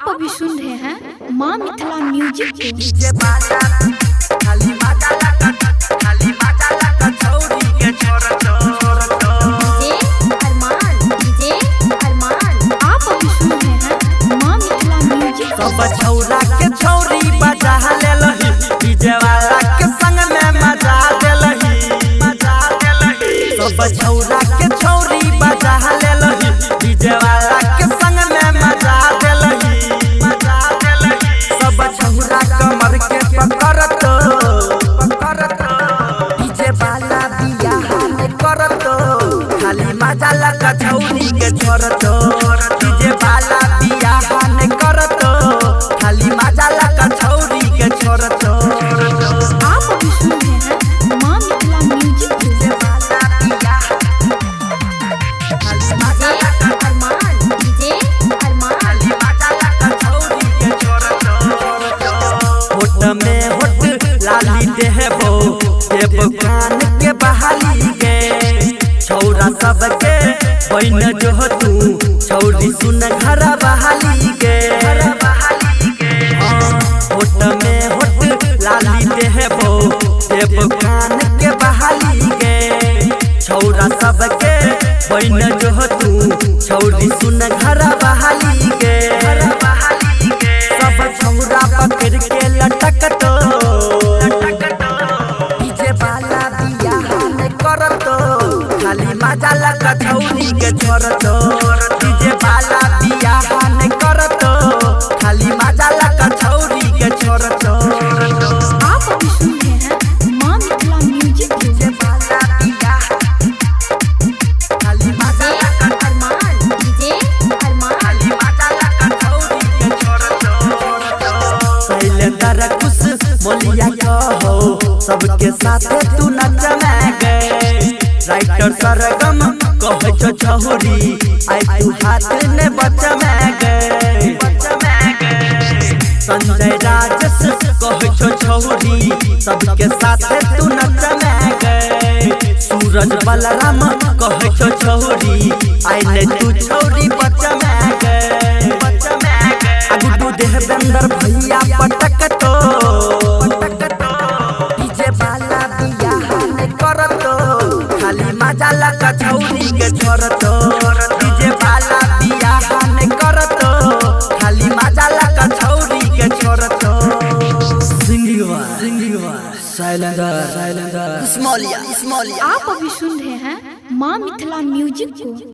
आप अभी सुन रहे हैं माँ मिथिला म्यूजिक को। डीजे बाजा खाली मजा लगा, खाली मजा लगा छौरी के छोर छोर। डीजे अरमान, डीजे अरमान। आप अभी सुन रहे हैं माँ मिथिला म्यूजिक को। सब छौरा के छौरी बजा लेलही, डीजे वाला के संग में मजा देलही, मजा देलही। सब छौरा के छौरी बजा लेलही, डीजे वाला के संग में मजा देलही, मजा देलही। सब छौरा कमर के पकड़त पकड़त, डीजे वाला बियाह ने करत, खाली मजा लगा छौरी के छोड़त। डीजे वाला बियाह ने करत, खाली मजा लगा छौरी के छोड़त। आप अभी सुन रहे हैं माँ मिथिला म्यूजिक को। डीजे वाला बियाह खाली मजा डीजे लगा, अरमान, डीजे अरमान। खाली मजा लगा छौरी के छोड़त। होठ में होठ लाली देबो, देबो कान के बहाली के, छौरा सबके बन जो तू छौरी सुन घर बहाली के। होठ में होठ लाली देबो, देबो कान के बहाली के, छौरा सबके बन जो तू छौरी सुन घर बहाली के। सब छौरा पकड़ के लटकतो, डीजे वाला बियाह ने करतो, खाली मजा लगा छौरी के छोड़तो। डीजे वाला बियाह ने करतो, खाली मजा लगा छौरी के छोड़तो। आप अभी सुन रहे हैं माँ मिथिला म्यूजिक को। डीजे वाला बियाह खाली मजा डीजे लगा, अरमान, डीजे अरमान। खाली मजा लगा छौरी के छोड़तो। शैलेंद्र कुश मोलिया कहो, सबके साथ तू नच में गए। राइटर सरगम कह जो छौरी आई तू हाथ ने बच में गए। संजय राजस कह जो छौरी सबके साथ तू नच में गए। सूरज बलराम कह जो छौरी आई ने तू छौरी बच में गए। गुड्डू देवेंद्र भैया पटक तो, डीजे वाला बियाह ने करतो, खाली मजा लगा छौरी के छोड़तो। डीजे वाला बियाह ने करतो, खाली मजा लगा छौरी के छोड़तो। सिंगिंग शैलेंद्र, शैलेंद्र। स्मॉलिया, स्मॉलिया। आप अभी सुन रहे हैं माँ मिथिला म्यूजिक को।